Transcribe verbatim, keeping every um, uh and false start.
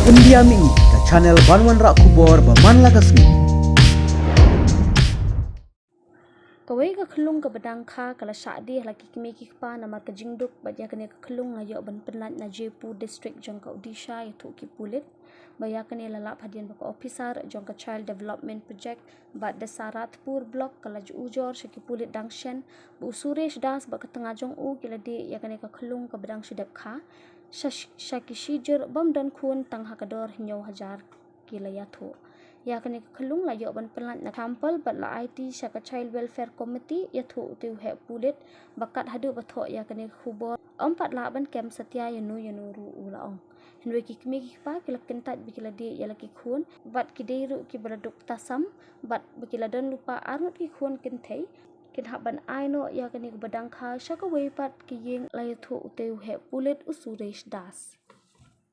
India Mini, ka channel ban wanrah khubor ba man la ka sngi. Kawei ka khyllung kaba dang kha ka la shah die ha la ki kmie ki kpa namar ka jingduk bad ïa kane ka khyllung la ïoh ban pynlait na Jaipur district jong ka Odisha ïathuh ki pulit. Ba ïa kane la lap hadien ba ka officer jong ka Child Development Project bad Dasaratpur block ka la ju ujor sha ki pulit dang shen ba u Suresh Das bad ka tnga jong u ki la die ïa kane ka khyllung kaba dang shu dep kha sha, sha ki shijur bym don khun tang ha ka dor hynñiew hajar ki la ïathuh. Ïa kane ka khyllung la ïoh ban pynlait na Thampal bad la aiti sha ka Child Welfare Committee ïathuh u tei u heh pulit ba kat haduh ba thoh ïa kane ka khubor ym pat lah ban kem satia ïa no ïa no ruh, u la ong. Hynrei ki kmie ki kpa ki la kyntait ba ki la die ïa la ki khun bad ki dei ruh kiba la duk tasam bad ba ki la don lypa arngut ki khun kynthei. Kin hap ban ai noh ïa kane kaba dang kha sha kawei pat ka ïing, la ïathuh u tei u heh pulit u Suresh Das.